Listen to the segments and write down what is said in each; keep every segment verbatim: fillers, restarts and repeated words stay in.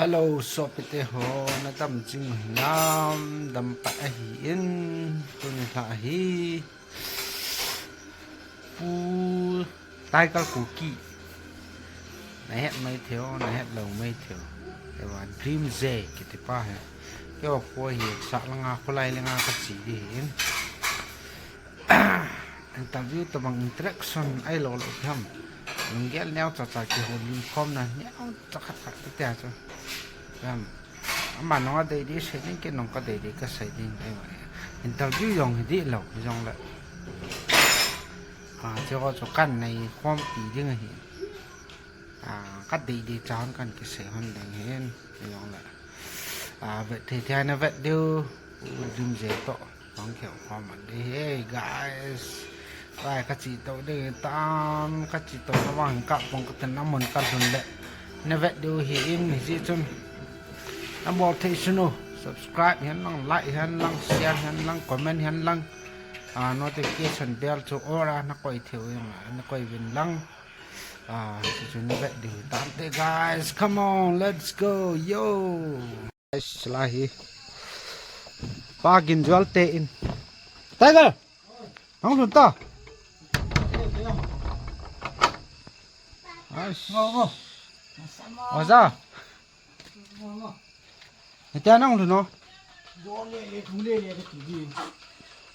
Hello, sopite ho, nadam jing hinam, dam pat ahi in, tuni lha ahi. Pu Tiger Kuki. Nahet mai thei o, nahet lou mai thei o. Ewa Dream J kiti pa hi. Keiho kho hi, sa langa, kholai langa kachi ding ahi in. Interview tabang interaction ahilou lou ham. Lunggel neo cha cha kihoulim khomna neo cha khat khat te tia chu. Ham. Ama nung adei dei sei ding, kei nung kadei dei kasei ding. Interview jong hi dih lou, jong le. Ah, chu ho chu kanei khompi ding ahi. Ah, kadei dei cha hon kan kisei hon ding ahin, jong le. Ah, vet thei thei na vet diu, u Dream J toh. Hung kihou khom man ding ahi, guys. Vai, kachi to ding tan, kachi to na vang ka pong ka ten na mun ka lhun le. Na vet diu ahi in, hijeh chun. Na bol thei sunu, subscribe hen lang, like hen lang, share hen lang, comment hen lang. Ah, notification bell chu all a na koi thei u jong le, na koi uvin lang. Ah, chu chu na vet diu tante, guys. Come on, let's go, yo. Guys, la hi. Pa Ginjual te in. Tiger! Hung lhun ta. Guys. Oja. Hitia nang lhun o.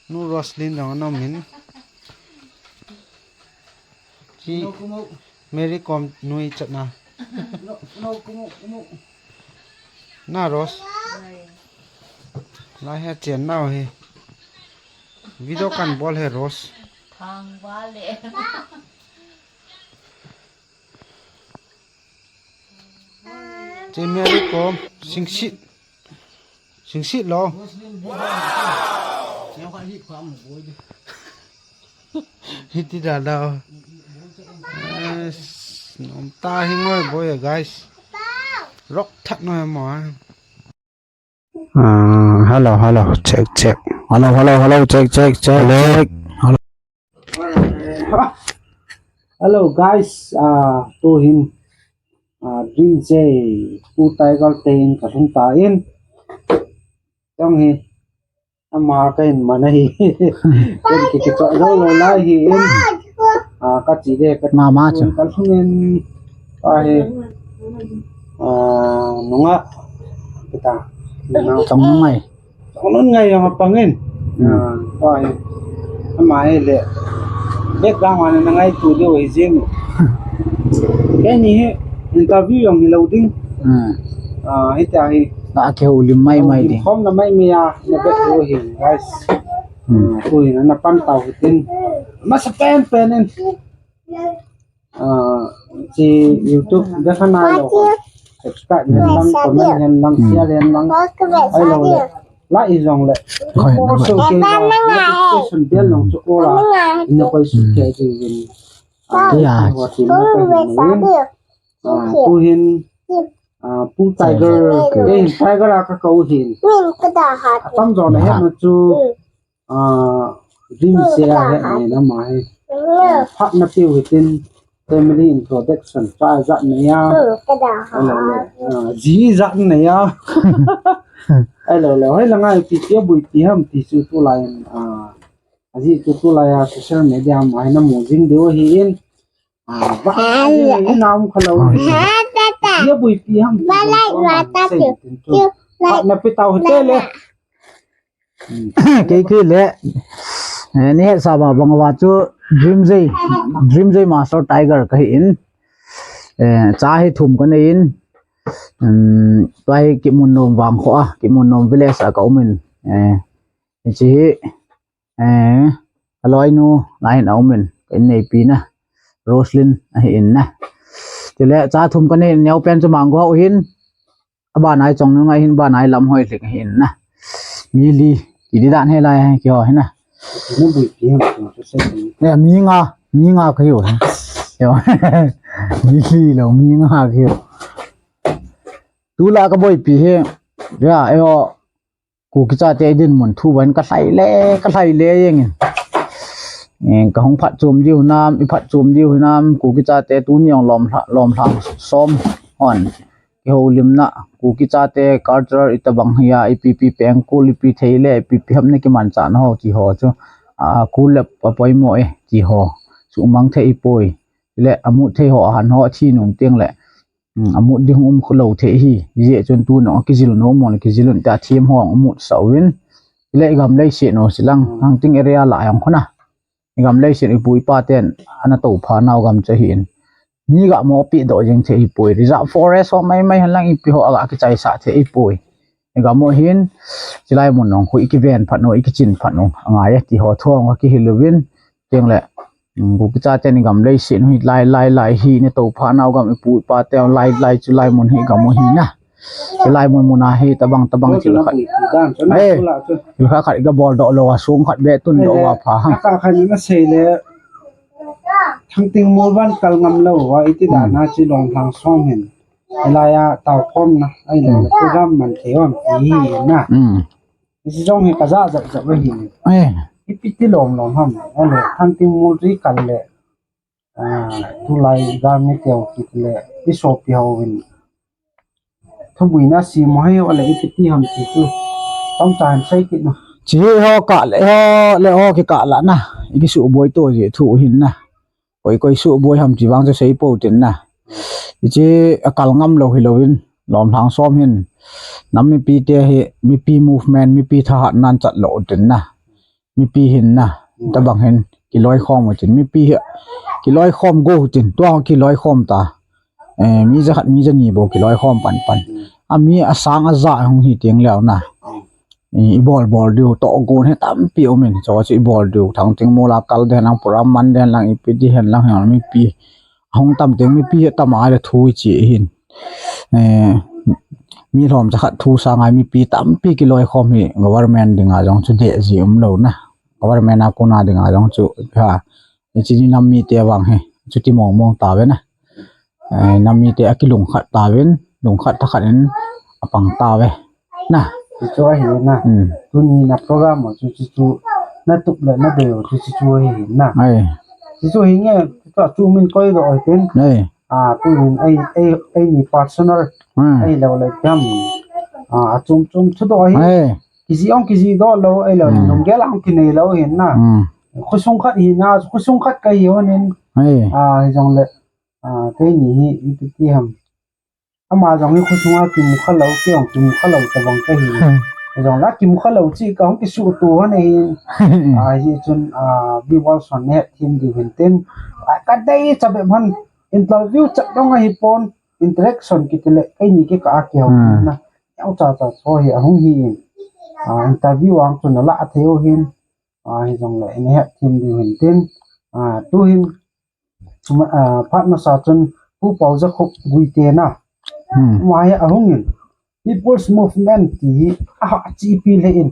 Nu Roslyn jong ana um in. Chi Mary Kom nui chatna. Na Rose. Lai hi chen nau hi. Video kan bol hi Rose. Thang ba le. Che Mary Kom, singsit. Singsit lo. Hiti da da. Yes, nom ta hi ngoi boi, guys. Rock that no mo. Ah, hello, hello, check, check. Hello, hello, hello, check, check, check, check. Hello. Hello guys, ah, tuhin, ah, Dream J, Pu Tiger te in kalhung tan. Jong hi, ama kahin man ahi. Ken ki kichah jou lou lai ahin. Ah, kachi le ka mama chu. Kalhung in, ahi. Ah, nunga. Kita. Chongnungai. Chongnungai jong apang in. Hmm. Ah, tua hi. Ama hi le. Background a na ngaito diu ahi jing. Keini hi interview jong hilou ding. Hmm. Ah, hitia hi. Na kihoulim mai mai ding. Khom na mai mai a, na vet diu ahi, guys. Hmm. Ah, tuhin na pan tau hitin. Masa pen pen in. Ah, chi YouTube ve kha nailou. Subscribe hen lang, comment hen lang, share hen lang. Ahilou le. Like jong le. Hoi, also hoi. Notification bell jong chu all a. Ina koi su ke ji yin. Ah, ya. Wa ti na ka hin. Ah, Pu hin. Ah, Pu Tiger. Eh, Tiger a ka kou hin. Atam jo le hen na chu. Ah, Dream J a hi, eh, nama hi. Ah, phat na piu hitin family introduction pa jat na ya. Hello, le. Ah, ji jat na ya. Hello, le. Hoi langa ipi tia buipi ham ti chu tulai in. Ah, aji chu tulai a social media ma hi na mu jing diu ahin. Ah, ba, eh, na um kha lou. Tia buipi ham ti chu. Phat na pi tau hite le. Kei kei le, eh, ni het sa ba bang va chu Dream J, Dream J Master Tiger ka hi in, eh, cha hi thum ka nei in, um, tua hi Kimunnom vang kho a, Kimunnom village a ka um in, eh, hichi hi, eh, ka loinu, lai hin a um in, ka inneipi na, Roslyn ahi in na. Chule cha thum ka nei in, neo pen chu Manggo a um in, Abanai Chongnungai hin, banai Lamhoilhing hin na. Mi li, ti di dan hi lai, keiho hi na. Ina buipi ham, ina buipi ham. Ya, mi nga, mi nga keiho hi. Yo. Mi li lo, mi nga keiho. Tula ka buipi hi. Ya, yo. Kuki chate dinmun thu ban ka lhai le, ka lhai le jeng in. Eh, ka hung phatchom diu hinam, i phatchom diu hinam, Kuki chate tuni jong lom lha, lom lha som hon. Kihoulimna. Kuki chate cultural itobang hi a, ipi ipi pengkul, ipi thei le, ipi ipi ham na kimanchah na ho ti ho chu, a, kul le apoimo e ti ho chu umang thei ipoi. Le amut thei ho, ahan ho athi nung teng le, um, amut ding um kho lou thei hi. Hijeh chun tu nung akijil nom mo le kijil un tia thiem ho amut sah uvin. Le igam leiset u silang, Thangting area lah a jong khun a, igam leiset u ipu ipa ten ana toupha nau gam chu ahin. Mi ga mopi doh jing thei hipoi. Reserve forest ho mai mai hen lang ipi ho aga kichaisah thei hipoi. Igam u hin, chilai mun nung khu ikiven phat u, ikichin phat u angai e ti ho thu ho kihil uvin. Teng le, um, Kuki chate ni gam leiset u hi lai, lai, lai hi, na toupha nau gam ipu ipa te lai, lai chu lai mun hi gam u hi na. Chilai mun mun a hi tobang, tobang thil khat. Eh, thil khat khat iga bol doh lou a, sung khat be tun doh a pha ha. Ka khan na sei le, Thangting mol van kal ngam lou va, iti dan a chi long thang som hin. Ilai a tau khom na, ai le program man thei um ti hi na. Hmm. Isi jong hi ka ja ja ja hi. Eh. Ipi ti lom lom ham. Ale, Thangting mol ri kal le. Ah, tulai ga mi teu kit le, isopi ho in. Thubui na si mo hai ho le ipi ti ham ti tu. Tong chan sei kit na. Chi ho ka le ho, le ho ki ka la na. Iki su boi to ji thu hin na. Koi koi su boi ham chi vang chu sei po tin na. Ichi akal ngam lou hi lou in. Lom thang som hin. Nam mipi te hi, mipi movement, mipi thahat nan chat lou tin na. Mipi hin na, tabang hin, kiloi khom u tin, mipi hi, kiloi khom go u tin, tua kiloi khom ta. Eh, mi ja khat, mi ja ni bou kiloi khom pan pan. A mi asang aja hung hi teng leu na. Eh, ibol bol diu, tohgon hi tampi um in, chu chu ibol diu, Thangting mol a kal den lang, program man den lang, ipi ti hen lang, hen mipi. Ahung tam teng mipi hi tam a le thu ichi hin. Eh, mi lhom cha khat thu sanga mipi tampi kiloi khom hi government dinga jong chu deh ji um lou na. Government a kona dinga jong chu ha. Ichi ni nam mite vang hi. Chuti mong mong ta ve na. Eh, nam mite akilungkhat ta ven, lungkhat tha khat in apang ta ve. Na. Chu chu ahi na. Hmm. Tuni na program chu chu chu na tup le na dei chu chu chu ahi na. Ai. Chu chu hi nge, chu chu min koi doh tin. Ai. Ah, tunin ei, ei, eini personal. Hmm. Ei lou le jam. Ah, chum chum chu doh hi. Ai. Kiji ong kiji doh lou, ei lou, hmm, lunggel ong kinei lou hin na. Hmm. Khosung khat hi na, khosung khat ka hi honin. Ai. Ah, hi jong le. Ah, keini hi, ipi ti ham. Ama jong hi khosunga kimu kha lou, kei jong kimu kha lou tabang ka hi. Hmm. Jong la kimu kha lou chi ka hung kisuh tu hon ahi. Ah, hichun, ah, viewers hon na hethem diu hin tin. Ah, ka dei cha bep hon interview chat dong ahi pon, interaction kiti le, keini kei ka a kihou, hmm, na. Yau cha cha cho hi ahung hi in. Ah, interview ang chun ala a thei u hin. Ah, hi jong le, na hethem diu hin tin. Ah, tu hin, Chuma, ah, phat masa chun Pu Paojakhup Guite na. Hmm. Ama hi ahung in. People's Movement ti hi aha chi pi le in.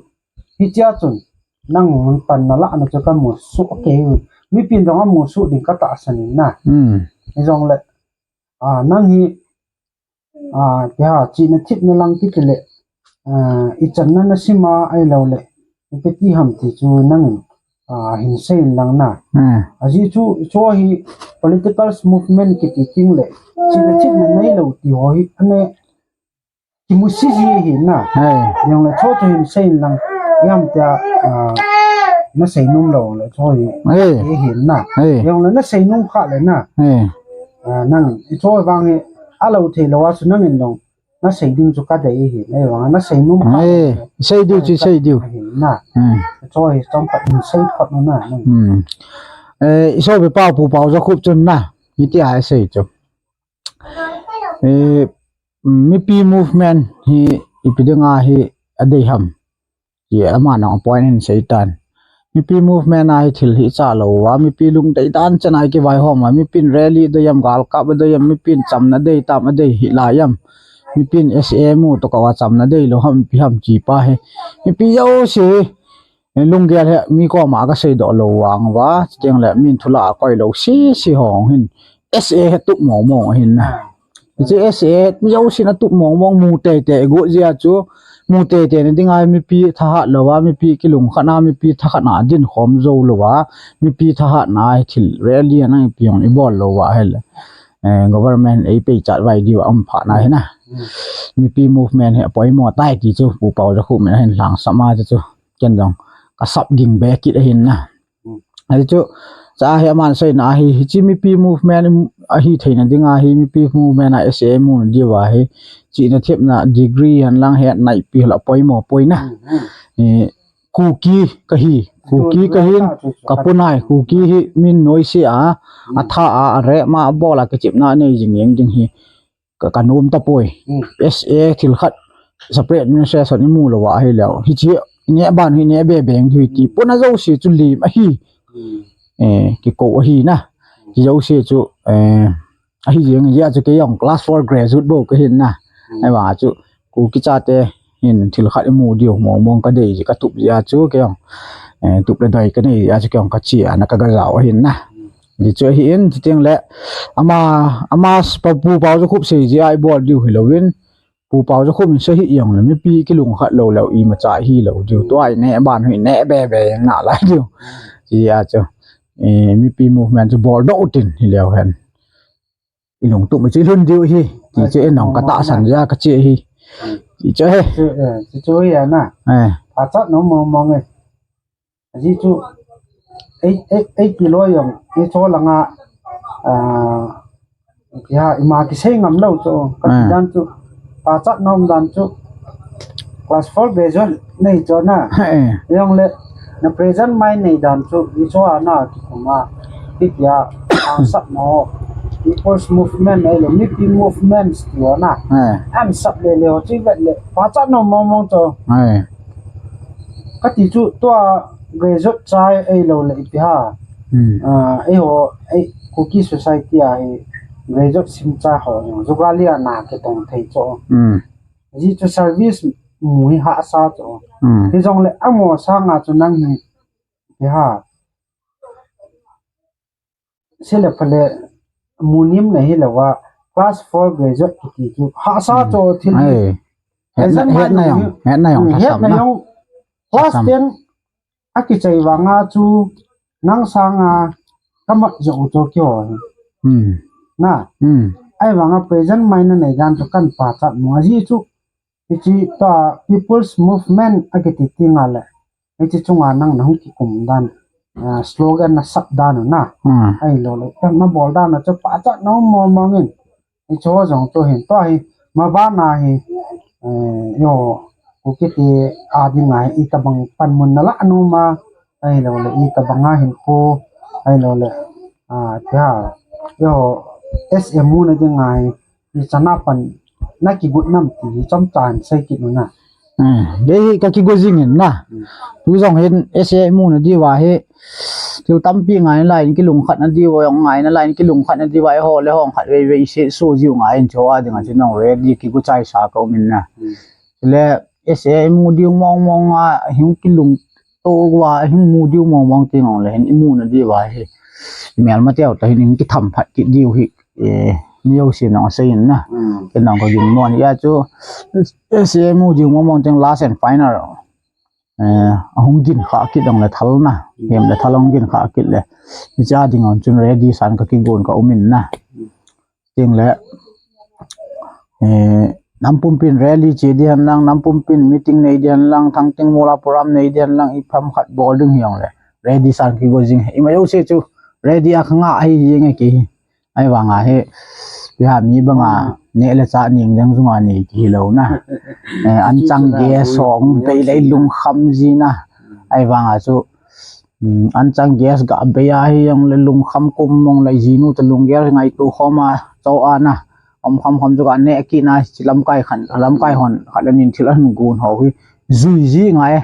Hichea chun nang mun pan na la na chu ka mu su ke. Mipin dong a mu su ding ka tahsan in na. Hmm. Hi jong le, ah, nang hi Ah, kei ha, chihna thipna lang kiti le, ah, ichanna na sima ahilou le, ipi ti ham ti chu nangin, ah, hin seiyin lang na. Hmm. Ajeh chu, chu hi political movement kiti ting le, chihna thipna neilou ti ho hi, ane, kimusi ji hi na. Hai. Jong le chu chu hin seiyin lang, ipi ham tia, ah, na seinom lou le chu hi, hai, hi hin na. Hai. Jong le na seinom kha le na. Hai. Ah, nang, i chu vang hi, alou thei lou a chu nangin dong. Na sei ding chu ka dei hi, nei vang, na sei nom kha. Eh, sei diu chu sei diu. Hi na. Hmm. Choi, chomkhat in sei phot na, na. Hmm. Eh, i sopi pa Pu Paojakhup chun na. Hitia i sei chu. Eh, mipi movement hi ipi dinga hi adei ham. Hi ama nang a point in sei tan. Mipi movement a hi thil hi cha lou a, mipi lungdei dan chan a kivaihom a, mipin rally dei am, galkap dei am, mipin chamna dei tam a dei hi lai am. Mipin S A mu to ka va chamna dei lou ham, ipi ham chi pa hi. Mipi jouse hi, eh, lunggel hi mi koma ka seidoh lou vang uva, chuteng le min thulah a koi lou sese ho hin. S A hi tup mong mong ahin na. Hiche S A mi jousen atup mong mong mu teitei got jeh a chu mu teitei na dinga mipi thahat lou a, mipi kilungkhat na, mipi thahat na dinkhom jou lou a, mipi thahat na hi thil rally a nang ipi jong ibol lou a hile. Eh, government ei peichat vai diu a um phat na hi na. Mipi movement hi apoimo tai ti chu Pu Paojakhup in ahin lhangsam a chu, ken jong ka sap ging be kit ahin na. Ahi chu, cha hi aman seina ahi, hichi mipi movement ahi theina dinga hi, mipi movement a S A mu diu ahi, chihna thepna degree hen lang hetna ipi hol apoimo poi na. Kuki kahi, Kuki kahin, ka punai, Kuki hi min noise a, atha a, arep ma, abol a, kichepna nei jing jeng ding hi ka, ka nom tapoi. S A thil khat separate administration imu lou a ahileh, hichi neh ban hi neh be beng hi ti puna jouse chu lim ahi. Eh, kikou ahi na. Ti jouse chu, eh, ahi jeng jeh a chu kei jong class four graduate bou kahin na. Ahivang a chu Kuki chate hin thil khat imu diu mong mong kadei jeh, katup jeh a chu kei jong, eh, tup le doi kanei jeh a chu kei jong kache a na kaga jao ahin na. Ti chu ahin, chuteng le ama, ama Pu Paojakhup sei jeh a ibol diu hilouvin, Pu Paojakhup in sei hih jongle mipi kilungkhat lou leu imacha hilou diu. Tua ineh ban hi neh be be jeng nalai diu. Ti a chu, eh, mipi movement chu boldoh utin hileu hen, ilungtup u chu ilhun diu ahi. Ti chu in jong katahsan jeh a kache ahi. Ti chu ahi. Chu, eh, chu chu ahi na. Eh. Pachat nom mong mong e. Ajeh chu, ei, ei, ei kiloi jong, eiho langa, ah, kihah, ima kisei ngam lou chu, kati dan chu, pachat nom dan chu, class four graduate nei chu na. Jongle, na present mind nei dan chu, eiho a na kikum a, hitia, angsap mo, People's Movement ahilou, mipi movements ti ho na. Ansap le le ho chu vet le, pachat nom mong mong chu. Kati chu tua graduate cha ahilou le ipi ham. Ah, eiho, ei, Kuki society a hi graduate sim cha ho jong, jugalia na kitong thei chu. Ajeh chu service mu hi hahsa chu. Hijongle amaho sanga chu nang hi ipi ham. Sele phale munim na hilou a class four graduate kiti chu hahsa chu thil hi. Hetna jong, hetna jong, hetna jong. Class ten akichai vanga chu nang sanga kamat jou u chu kihou. Na. Ahivanga present mind na nei dan chu kan pachat mo ajeh chu. Hichi tua People's Movement akiti tengle. Hichi chunga nang nahung kikum dan, ah, slogan nasap dan u na. Ahilou le, nabol dan u chu pachat nom mong mong in. Hichu jong chu hin, tua hi, maban a hi, eh, eiho, Kuki te a dinga hi, itobang panmun nalah nom a, ahilou le, itobang a hin pu, ahilou le, ah, tia, eiho, S M mu na dinga hi, Ichan a pan na kigot nam ti hi chomcha hin sei kit un na. Kei hi ka kigo jing in na. Tu jong hin S A mu na diu ahi. Thil tampi ngai nalai in kilungkhat na diu, jong ngai nalai in kilungkhat na diu ahi, ho le hong khat vei vei se so jiu ngai in chu a ding a chu nong ready kigo chaisa ka um in na. Le S A mu diu mong mong a hung kilung to uva hung mu diu mong mong ti ngong le hin imu na diu ahi. Melma teu ta hin in kitham phat kit diu hi. Eh, mi jouse nong asei in na. Ken nong ka gin mo ni a chu. S A mu diu mong mong teng last and final. Eh, ahung gin kha kit dong le thal na. Hem le thal ahung gin kha kit le. Hicha ding on chun ready san ka kigon ka um in na. Ting le, eh, nam pumpin rally che di hen lang, nam pumpin meeting nei di hen lang, Thangting Mol a program nei di hen lang, ipi ham khat bol ding hi jong le. Ready san kigo jing hi. Ima jouse chu ready a ka nga ahi jing e kei hi. Ahivang a hi, ipi ham mi bang a, neh le chah ning dang jung a nei kihi lou na. Eh, an chang ge song bei le lungkham ji na. Ahivang a chu, Um, an chang gas ga bei ahi jong le lungkham kum mong le jinu te lung gas ngaito khom a, cho a na. Om kham kham chu ka neh kit na, chi lamkai khan, lamkai hon, khat le nin thil ahin gon ho hi. Jui ji ngai.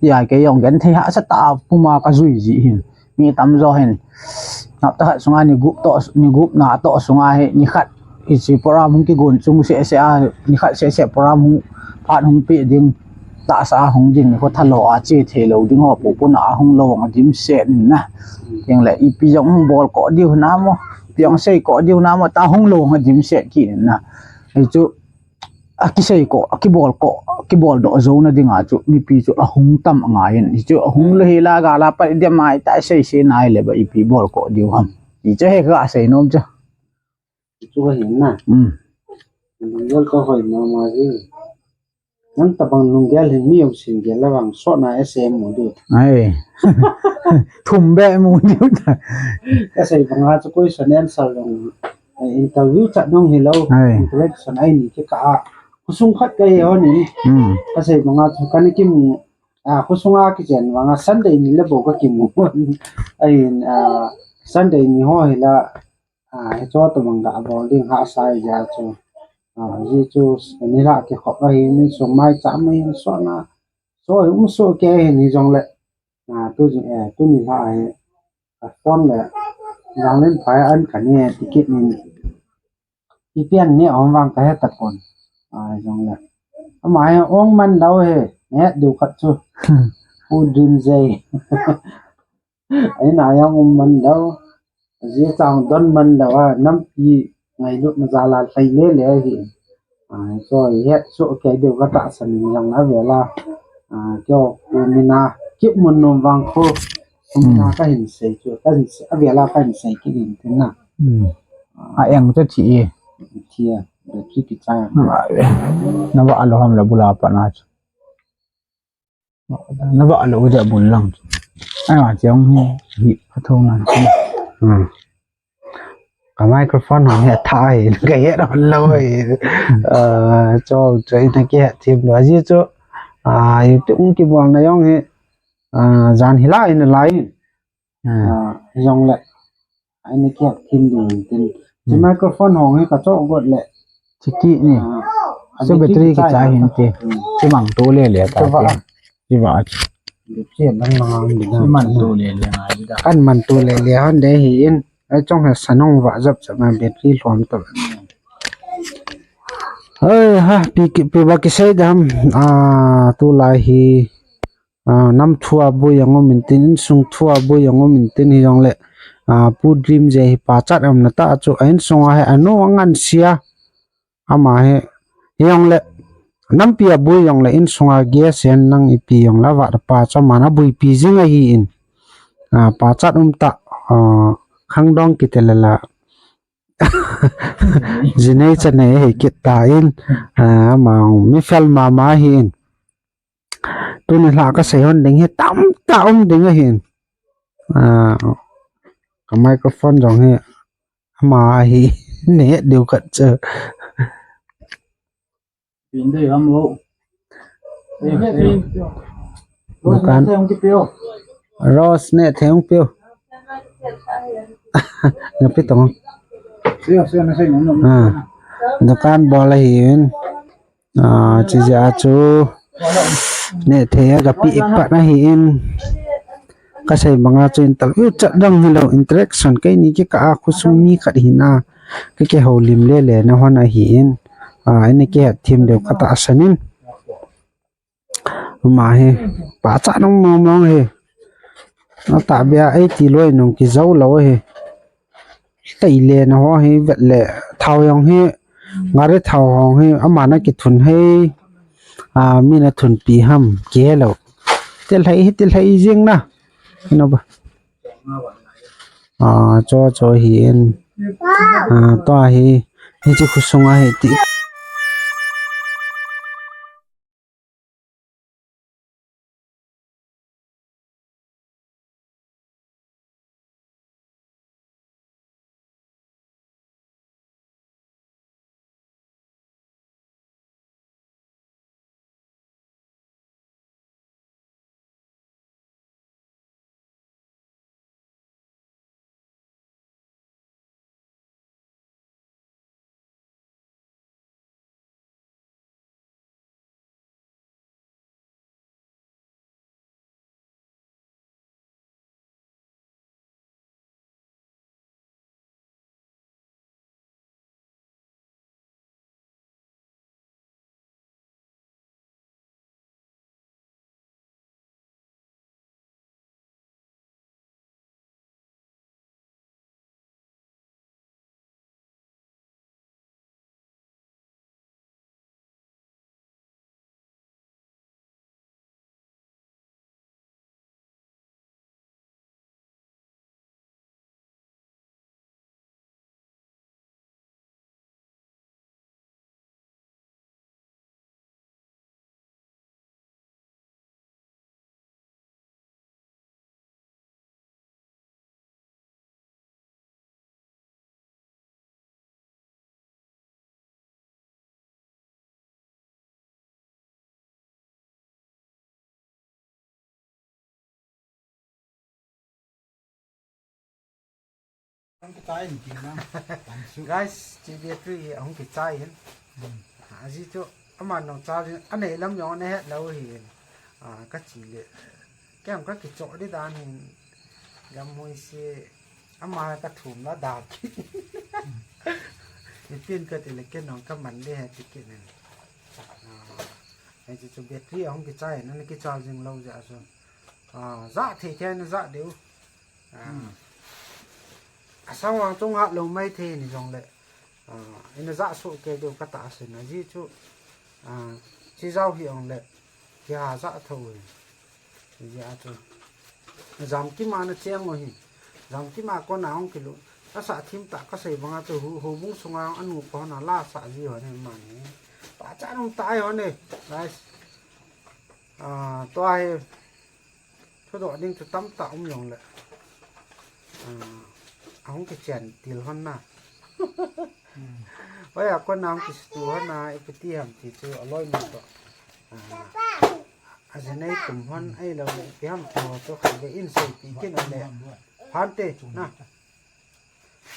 Tia kei jong genthei hahsa tah a puma ka jui ji hin. Mi tamjo hin. Hapta khat sunga ni gup to, ni gup na to sunga hi, ni khat. Hichi program hung kigon chung seh seh a, ni khat seh seh program hung, phat hung pe ding. Tahsa a hung ding, nikho thalo a che thei lou ding ho, pu puna a hung lou a dimset in na. Keng le ipi jong hung bol ko diu na mo, ipi jong sei ko diu na mo, ta hung lou a dimset kit in na. Hichu, a kisei ko, a kibol ko, a kibol doh jou na ding a chu, mipi chu ahung tam angai in. Hichu, ahung lou hi la ga la pa dia mai ta sei sei nai le ba ipi bol ko diu ham. Hichu hi ka sei nom chu. Chu ka hin na. Um. Lunggel ka hoi mama ji. Nang tabang lunggel hin mi um sin gel la vang sot na S M mu du. Ai. Thum be mu du ta. Ka sei banga chu question answer long. Ai, interview chat nong hi lo. Ai. Interaction ai ni ki ka a. Khosung khat ka hi ho ni. Hmm. Ka sei banga chu ka ni kim. A, khosunga kichen banga Sunday ni le bo ka kimu. Ai, a, Sunday ni ho hi la. A, hicho tabang ga bol ding hahsa jeh chu. A, ji chu nilhah kikhop ahi, insung maicham ahi, insung a. So, um so ke ahi ni jong le. A, tu ji, eh, tu nilhah ahi. A phone le. Jang len phai an ka ni ticket ni. Ipi an ni om vang ka he tapon. A, jong le. Ama he ong man lo he. Ne du khat chu. Hmm. U dream jai. Aina jong um man lo. Ji chang don man lo a, nampi ngailutna jal a lhai le le ahi. A, so, het so ke deu ka tahsan jong a vela. A, kyo, ku mina, kip mun nom vang kho. Ku mina ka hin sei chu, ka hin sei, a vela ka hin sei ki din tin na. Hmm. A, eng chu thi e. Thi a, da ki ki cha. Na va lo ham la bula pa na chu. Na va lo ja bul lang. Ai ma chiang hi, hi, ka thong nan. Hmm. Ka microphone hong he tha hi, ka he ron lo hi. Eh, cho, cho ina ki he thim lo. Ji chu, a, YouTube ki bol na jong hi, a, jan hi lai na lai. Hmm. A, jong le. Ai ni kia thim ding tin. Chi microphone hong hi ka cho got le. Chi ki ni. Ah, so battery ki cha hin ti. Chi mang to le le ta ti. Chi ba. Chi mang mang ni. Chi man to le le ngai da. Kan man to le le han de hi in. Ai chong ha sanong va jap jap ma battery lhom to. Ai ha pi ki pi ba ki sei dam. Ah, tu lai hi. Ah, nam thu a bui jong um in tin, insung thu a bui jong um in tin hi jong le, ah, Pu Dream je hi pachat um na ta chu, a insung a hi anu angan sia. Ama hi, hi jong le, nampi a bui jong le, insung a gas en nang ipi jong le, va pa cha mana bui pi jing ahi in. Ah, pachat um ta, ah, khangdong kiti le la. Jinei chanei hi kit ta in, ah, ama mi fel mama hi in. Tuni lha ka sei hon ding hi tamtah um ding ahin. Ah, ka microphone jong hi ama hi ne diu khat chu. Pin dei ham lo. Dukan. Rose ne thei hung piu. Ngapi tong. Ah, dukan bol ahin. Ah, chi ja chu. Ne thei a ka pi pat na hi in. Ka sei banga chu interview chat dang hi lo, interaction kei ni ki ka a khosung mi khat hi na. Ka ke ho lim le le na hon ahi in. Ah, ini ke thim deu ka tahsan in. Ama hi, pachat nung mong mong hi. Atah bia ei ti loi nung ki zo lo hi. Tei le na ho hi vet le thao jong hi. Gari thao hong hi ama na ki thun hi. A, mi na thun pi ham ki he lo. Til hai hi, til hai jing na. Ino ba. A, cho cho hi in. A, to hi. Hi chi khosung a hi ti. Hung kichai in ti na. Guys, chi battery hi ahung kichai in. Hmm. Ajeh chu aman nung charging anei lam jong ana het lou hi. Ah, ka chi le. Kem ka kichoh di dan hin. Gam hoi se ama ka thum la da ki. Ipin ka ti le ken nung ka man le he ti ki nen. Ah, ai chu chu battery ahung kichai in ana kicharging lou jeh a chu. Ah, ja thei thei na ja deu. Ah. Hmm. Asang vang chung hat lou mai thei ni jong le. Ah, ina ja so ke deu ka ta sin ajeh chu. Ah, chi jao hi ong le. Ki ha ja tho hi. Ajeh a chu. Jam ki ma na cheng mo hi. Jam ki ma ko na ong ki lu. Ka sa thim ta ka sei bang a chu hu, hu bung sunga anu ko na la sa ji ho ni ma ni. Pa cha nung ta ai ho ni. Guys. Ah, to ai. Thudoh ding chu tamtah um jong le. Ah, ahung kichen til hon na. Hmm. Oi, a kon ahung kistu hon na, ipi ti ham ti chu aloi mun to. Ah, ajenei tum hon, ahilou le ipi ham ti ho chu khat ve in sei pi kin le. Phante, na.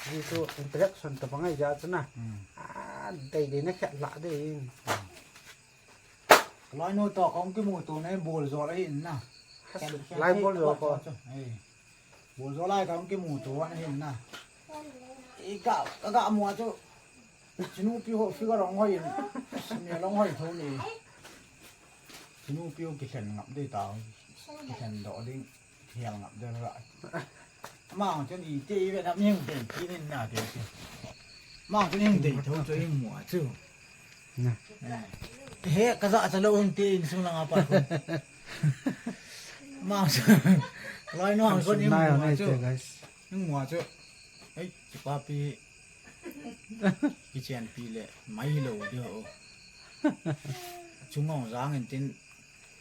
Ji chu interaction tabang ahi jeh chu na. Hmm. Ah, dei dei na khet lah dei in. Hmm. Loinu to kong kimuto na bol jol ahi na. Khen, khen lai bol jol ko. Chu, chu, chu. Ei. Bol jol lai kong kimuto na hin na. I ka, ka ga mu a chu. Chinu pi ho figure long hoi. Simi long hoi tho ni. Chinu pi ho kikhen ngap dei ta. Kikhen doh ding. Hial ngap deu la. Mang chun iti ve na ming dei kinin na dei chu. Mang chun hing dei tho chu hing mu a chu. Na. Eh. He ka ja cha lou hung ti insung langa pat ko. Mang chun. Loinu hung kon hing mu a chu. Hing mu a chu. Ei, chi pa pi. Kichen pi le mai lou di ho. Chungong jang in tin.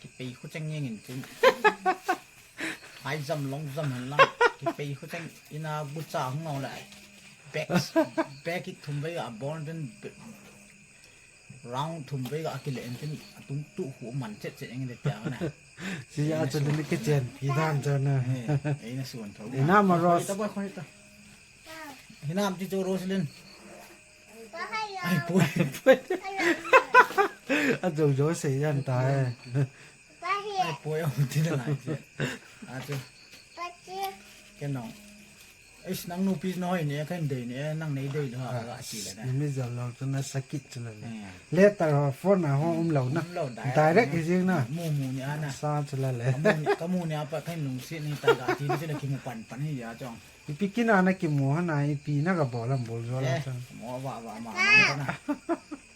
Kipei khu cheng jeng in tin. High jump, long jump hen lang. Kipei khu cheng ina bu cha hung ngau le. Back, back kick thum vei a ball tin round thum vei a kile in tin atung tu khu man chet chet jeng in le tia na. Si a chu le kichen pi dan cha na. Eh, ei na suan tho. Ina ma Rose. Ta ba khoi ta. Hinam ti chu Roslyn. Ai, poi, poi. A jo jo sei jan ta e. Ai, poi, a ti na lai che. A chu. Ken nong. Eish, nang nupi na hoi ne, kan dei ne, nang nei dei lo ha, ka ti le na. Ni mi jal lo chu na sakit chu le. Eh. Letter ho, phone a ho um lo na. Um lo, direct. Direct hi jing na. Mu mu ni a na. Sa chu le le. Ka mu ni, ka mu ni a pa kan lungset ni ta ka ti chu le kimu pan pan hi ja chong. Ipi kina na kimu hana, ipi na ka bol ham bol jo la. Eh, chan. Mo va va ma ma ka na.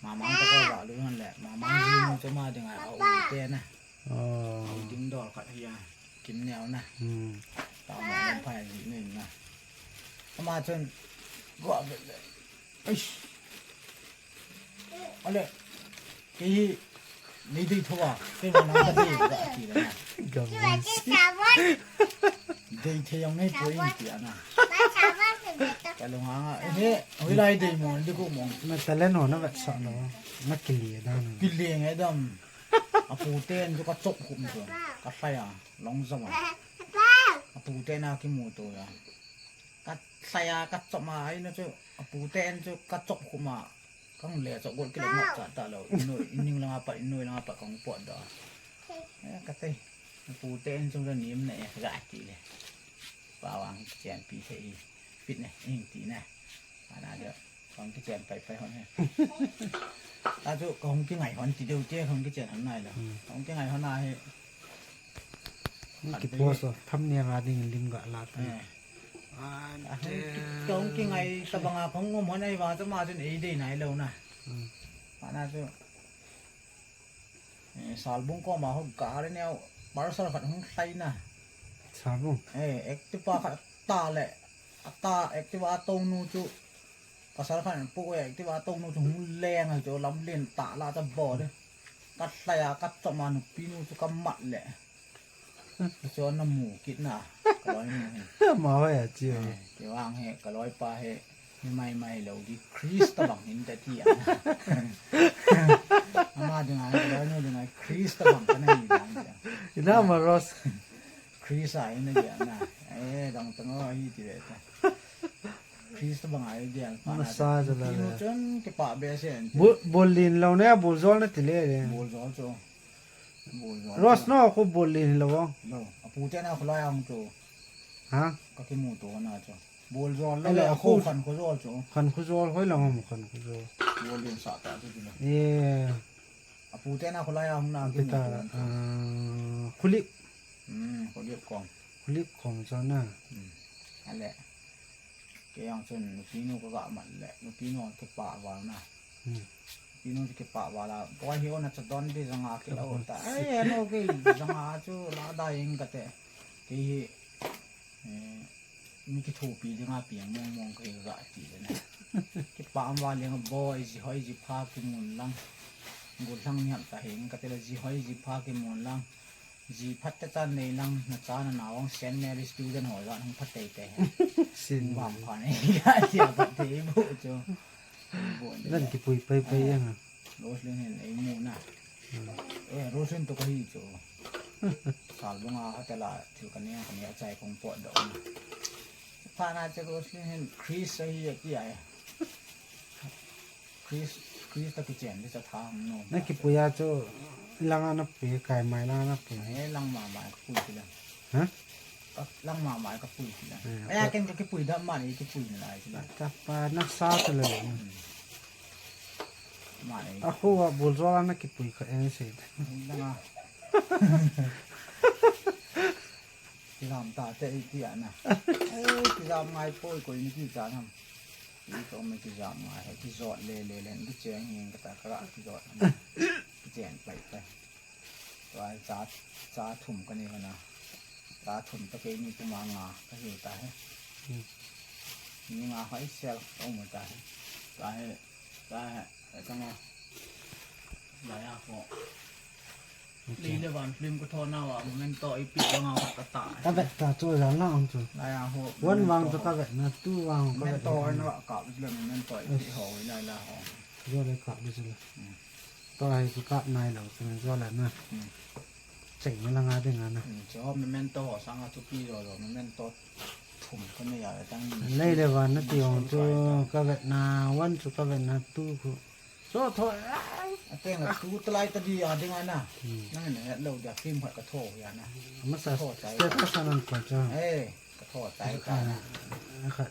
Ma ma ka va lu han le. Ma ma ji nu chu ma ding a u te na. Oh. U ding dol khat hi a. Kim neo na. Hmm. Ta ma lam phai ji ni na. Ama chun go a le. Eish. Ale, kei hi, nei dei tho a, kei ma nang ka dei, ka ti le na. Gam si. Dei thei jong nei poi ti a na. Ka lung hang a, eh, hoilai dei mo, dei ko mo. Na talent ho na vetsah lo, na kile dan. Kile ngai dam. Apu ten chu ka chop khum chu. Ka hlai a, long jump a. Apu ten a kimuto a. Ka hlai a, ka chop a, ahi na chu, apu ten chu ka chop khum a. Kang le chok gol kilo ngap cha ta lo. Inoi, ining langa pat, inoi langa pat kong pot do. Eh, ka te. Pu te en chung nim ne, ga ti le. Pa wang chen pi se i. Fit ne, ing ti ne. Ana jo. Kong ki chen pai pai hon he. Ta chu kong ki ngai hon ti deu che, kong ki chen hon nai lo. Hmm. Kong ki ngai hon a he. Ki post o, thumbnail a ding lim ga la ta. Eh. An te. Kong ki ngai ta banga kong ngom hon ai va chu ma chun ei dei nai lo na. Hmm. Ana chu. Eh, Salbung koma ho gari neo parcel khat hung hlai na. Salbung? Eh, Activa khat ta le. A ta Activa tong nu chu. Pasal khat pu Activa tong nu chu hung leng a chu lam len ta la ta bo de. Ka hlai a ka chom a nupi nu chu ka mat le. Chu na mu kit na, ka loi mu hi. Ma hoi a chi. Eh, ti vang he, ka loi pa he, ni mai mai lo di Krista bang hin ta ti a. Ama ding a, ka loi nu ding a, Krista bang ka na ni dang ti a. Ina ma Rose. Krista ina di a na. Eh, dang tang o, hi ti ve ta. Christ banga idea. Masa jala le. Chun kipah behseh. Bol lin lou ne, bol jol nati le le. Bol jol chu. Bol jol. Rose no khu bol lin lou. Lou. Apu te na khulai ang chu. Ha? Ka kimu to na chu. Bol jol lou le, akhu khan khu jol chu. Khan khu jol, hoi lang ham khan khu jol. Bol lin sa ta chu kila. Apu te na khulai ang na kimu to. Khulik. Hmm, khulik kom. Khulik kom chu na. Hmm. Ale. Kei ang chun nupi nu ka ga mat le, nupi nu kipah val na. Nupi nu kipah val a, boy hi ona cha don di janga kilo ta. Ai, ano kei janga chu la da ing kate. Kei hi, eh, mi kithopi dinga piang mong mong kei ga ti le na. Kipah val ing boy ji hoi ji pha kimun lang. Gul lang ni ham ta hing kate le ji hoi ji pha kimun lang. Ji phat ta chan nei lang, na cha na nao ang Saint Mary student ho jat hung phat tei tei. Sin. Bang pha nei, ya tia phat tei bu chu. Bu ni. Nan kipui pai pai yang. Roslyn hin ei mu na. Eh, Roslyn to ka hi chu. Sal bunga ha ta la, thil ka ne, ka ne a chai kong pot do. Pha na chu Roslyn hin Chris a hi a ki ai. Chris, Chris ta kichen di cha thang no. Na kipui a chu langa na pui, kai mai langa na pui. Eh, lang ma mai ka pui ti lang. Ha? Ka, lang ma mai ka pui ti lang. Eh, ken ka kipui da ma ni kipui ni lai ti lang. Ta pa na sa ta le. Ma ni. A khu a bul jol a na kipui ka en se. Langa. Kijam ta te i ti ana. Eh, kijam ngai poi koi ni kijam ham. Ito me kijam ngai, kijot le le le, kicheng hing kata kara kijot. Kicheng pai pai. Tua cha, cha thum ka ni kana. Cha thum ta kei ni kuma nga ka hi ta he. Ni nga hai sel ka um ta he. Ta he, ta he, ta nga. Lai a ko. Lei le van film ka tho na wa, memento ipi banga ka ta. Ka vet ta chu jan la ang chu. Lai a ho. One vang chu ka vet na, two vang ka vet na. Memento na ka vet le memento ipi ho lai la ho. Jo le ka vet le. To ai chu ka nai lo chu jo le na. Chei na la nga de nga na. Chu memento ho sanga chu pi jo jo memento thum ka ne ya le tang. Lei le van na ti ong chu ka vet na, one chu ka vet na, two khu. So tho. Ateng la tu talai ta di a ding ana. Nang na het lo dia film khat ka tho ya na. Masa status anan ko cha. Eh, ka tho tai ka na. Khat.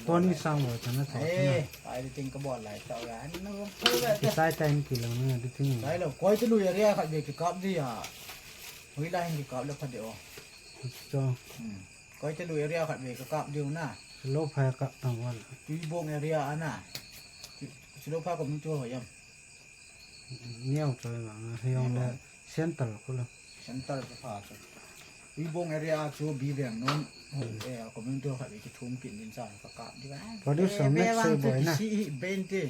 Tony Sangboi ta na tho. Eh, editing ka bol lai ta ya. Nang tho ya. Kisai time ki lo na editing. Sai lo, koi tu lu ya ria khat be ki kap di ya. Hui la hin ki kap le khat de o. Cho. Koi te lu area khat ve ka kap diu na. Silo phai kap tang wan. Tuibong area ana. Silo phai ko min tu ho yam. Niau choi ma nga, hiong le center ko lo. Center ka pha chu. Tuibong area chu bi veng non. Eh, ko min tu khat ve ki thum kin din cha ka kap diu. Producer Max sei boi na. Si ben te.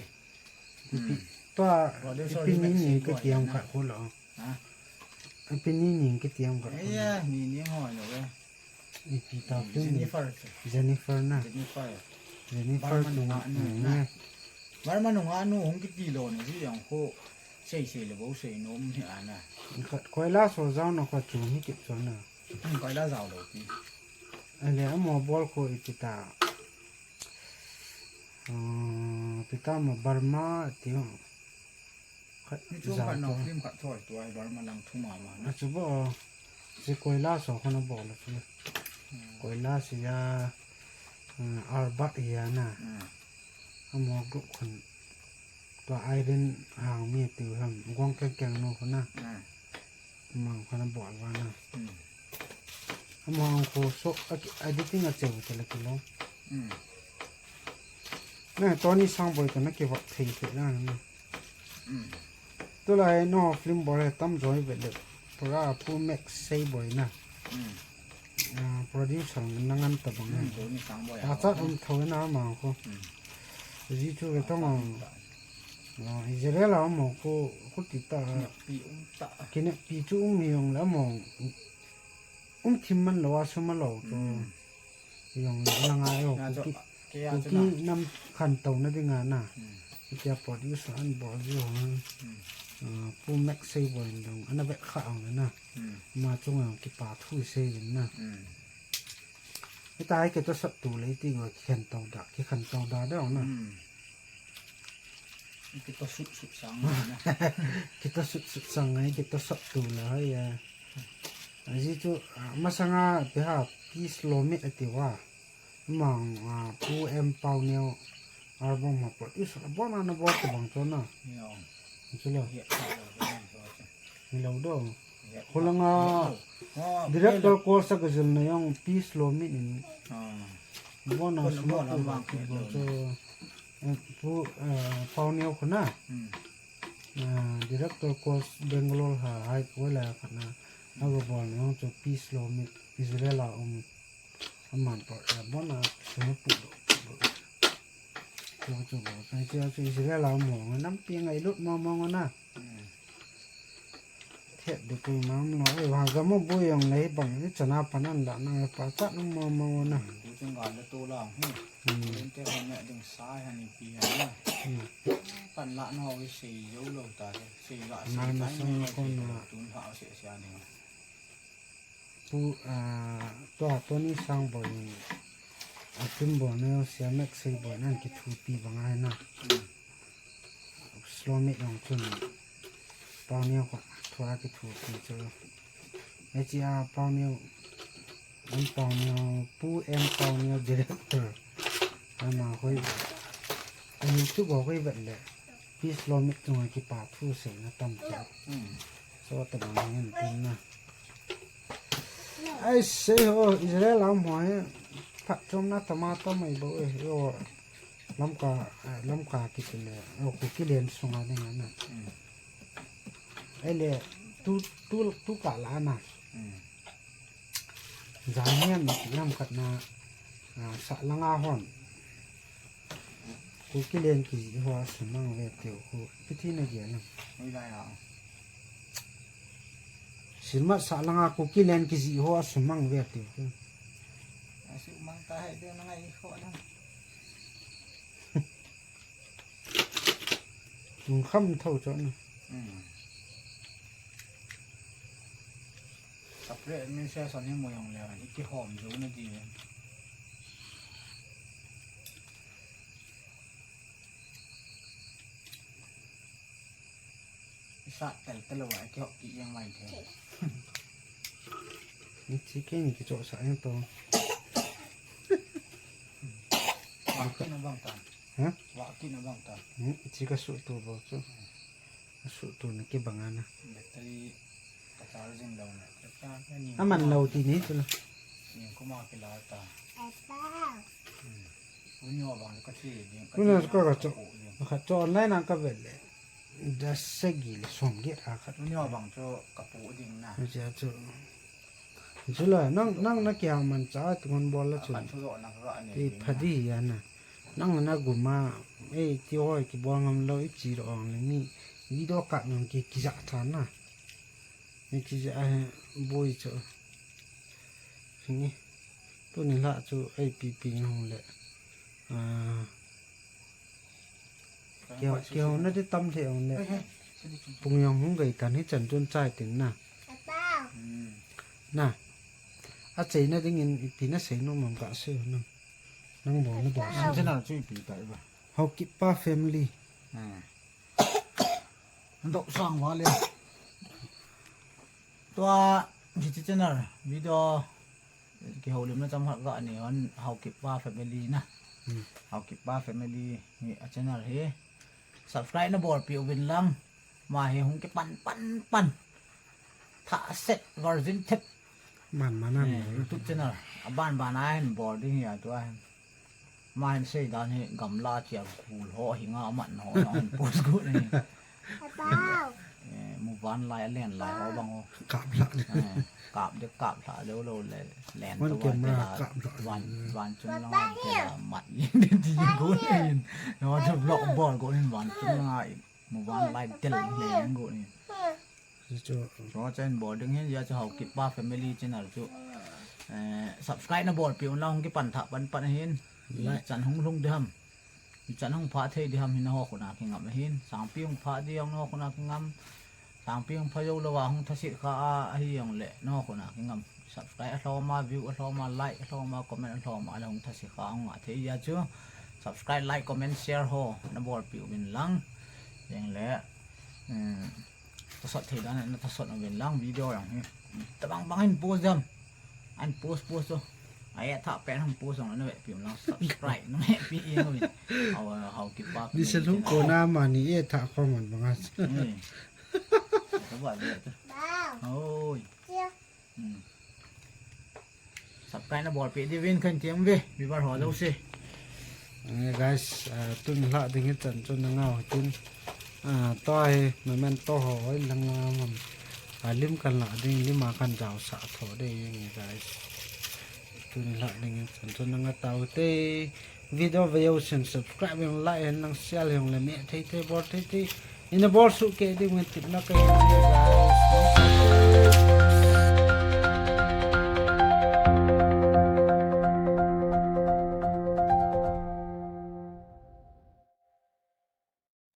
Tua ipi ni ni ka tiang khat ko lo. Ha? Ipi ni ni ka tiang khat ko lo. Iya, ni ni ho lo ve. Ipi ta film ni? Jennifer. Jennifer na. Jennifer. Jennifer tu nga nu na. Varma nunga nu hung kiti lo ni ji yang ko. Sei sei le bo sei nom hi ana. Khat koila so jao na khat chu hi kip so na. Koila jao lo ti. Ale amo bol ko ipi ta. Pita ma Burma ti ho. Khat ni chu khat no film khat thoi tu ai Burma lang thu ma ma na. Chu bo. Si koila so khona bol chu. Koila si ya arbat ya na. Amo group khun. Tua Irene hang mi ti ham. Guang keng keng no khona. Mang khona bol wa na. Amang ko so editing a cheu te la kilo. Na Tony Sangboi to na ki vak thei thei na na. Tulai no film bol he tam joi ve le. Pura Pu Max sei boi na. Producer na ngan ta bang na. Tony Sangboi. Ta cha um tho na mang ko. Ji chu ve tong. Israel a mo ko ko ti ta. Pi um ta. Kine pi chu um yong la mo. Um thim man lo a sum a lo chu. Yong la nga yo. Kuki nam khan to na dinga na. Kia producer an bol ji ho. Pu Max sei boi dong ana vet kha ang na. Ma chunga kipa thu sei din na. Hita hai kito sap tu le ti go kikhen tau da, kikhen tau da da na. Hmm. Kito sut sut sang na. Kito sut sut sang ngai kito sap tu le hai ya. Aji tu, ah, masanga pe ha peace lomit ati wa. Mang, ah, Pu M Pau Neo album ma po. Is abon ana bol ke bang cho na. Yo. Chulo. Ye, ye, ye, ye, ye. Ni lo do. Ye. Hulanga ye, ye. Oh, director ye, ye. Call sa gazil na yang peace lomit ni. Ah. Bona bona suma ko bang ko ko lo. So, eh, Pu, eh, Pau Neo ko na. Hmm. Ah, director call Bangalore ha, hai ko la ka na. Ago bol na yang cho peace lomit Israel a um. Aman po, eh, bona suma pu do, pu do. Cho cho bo. Sai cho cho Israel a um mo. Nam pi ngai lut mo mo na. Hmm. Thet de pui mam lo, eh, wa ga mo bu yong lei bang ni chana panan da na pa cha nang mo mo na. Bu chung ga le tu lang hi. Hmm. Len te ho ne ding sai ha ni pi ha na. Hmm. Pan la no wi sei yo lo ta de, sei ga sei ngai na ko na. Tun ha se se ni. Pu, ah, to, Tony Sangboi in, a tum bo na, Sia Mek Sei bo nan kithupi bang ai na. Hmm. Slow mate jong chun, Pau Neo ko, thua kithupi chu. Hiche a Pau Neo, an Pau Neo, Pu M Pau Neo director. Ama hoi, a YouTube ho hoi vet le. Peace lomit chunga kipa thu seina tam chu. Hmm. So tabang hin tin na. Ai sei ho Israel a um ho hi phatchomna tama tamai bou e. Yo Lamka, eh, Lamka kiti le. Yo Kuki len sunga ding na. Hmm. Ai le tu, tu, tu ka la na. Hmm. Janiam lam khat na, ah, sa langa hon. Kuki len kijih ho a sumang ve tiu khu. Ipi ti na gel em? Oi lai a. Silmat sa langa Kuki len kijih ho a sumang ve tiu khu. A sumang ta hai de na ngai kho na. Tung kham tho cho na. Hmm. Separate administration hi mo jong le, i kihom jou na ti. I sat tel tel uva, i kihop kit jeng mai thei. Ni chi kei ni kichohsah jeng to. Vah kit na bang tan. Ha? Vah kit na bang tan. Hmm, chi ka suh to bou chu. Asuh tu na kibang ana. Battery ka charging lou na. Ka charge ni. Aman lou ti ni tu la. Ni kuma kila ta. Apa? Hmm. Uni wa bang ka chi ding. Uni ka ka cho. Ka cho online an ka vel le. Da segi le som ge a ka. Uni wa bang cho ka pu ding na. Ni cha cho. Chula, nang, nang na kihang mancha, tungon bol la chun. Ti phadi ya na. Nang na guma, eh, ti hoi kibol ngam lou, i chi lo ong le ni. Video kap ngam ki, kija tha na. Ni kija he, boi cho. Ni. Tuni la chu, eh, pi pi ngam le. Ah. Kihou, kihou na di tam thei ong le. Pung jong hung gei tan hichan chun chai tin na. Na. Acheina dingin ipi na sei nom am kasei u na. Nang bol na bol. Nang channel chu ipi ta iba. Haokip pa family. Hmm. Dou sang va le. Tua, hiche channel, video, kihoulimna chomkhat ga nei hon, Haokip pa family na. Hmm. Haokip pa family hi a channel hi. Subscribe na bolpeh uvin lang. Ama hi hung kipan pan pan. Thah set version thet. Man man an. Eh, YouTube channel. Aban ban a hin bol ding hi a tua hin. Ama hin sei dan hi gamla chia gul ho hi nga aman ho na hin post gu ni. Apau. Eh, muvan lai alen lai ho bang ho. Kap lha le. Eh, kap de kap lha le lo le len to camera kap lha. Van, van chung lang a mat ni di gu ni. No chu vlog bol gu ni van chung lang a muvan lai tel le gu ni. Chu. Cho chen bol ding hin, ya chu Haokip pa family channel chu. Eh, subscribe na bolpeh un lang hung kipan thah pan pan hin. Like. Chan hung lhung ding ham. Chan hung phah thei ding ham hin na ho khut a kingam hin. Sangpi hung phah ding jong na ho khut a kingam. Sangpi hung phah jou lou a hung thasit kha a, ahi jong le na ho khut a kingam. Subscribe alhoma, view alhoma, like alhoma, comment alhoma, alhom thase kha nga thei ya chu. Subscribe, like, comment, share ho na bolpi uvin lang. Jeng le, um, tasot thei dan na tasot uvin lang video yang hi. Tabang bang in post jam. An post post chu. Ai tha pen hung post jong na ve pi lang subscribe na ve pi uvin. Hau hau kipa. Ni se lung ko na ma ni e tha ko man bang as. Tabang ve tu. Oi. Subscribe na bolpi diuvin kan tiam ve, viewer ho jouse. Guys, tun lah ding hi chan chun na ngau tin. Tua hi memento ho oi lang lang am. Lim kan lah ding, lim a kan jao sa tho de yeng guys. Tun lah ding hi chan chun na nga tau te. Video ve jousen subscribe and like and nang share jong le me thei thei bol thei thei. Ina bol su ke ding men tip na kai guys.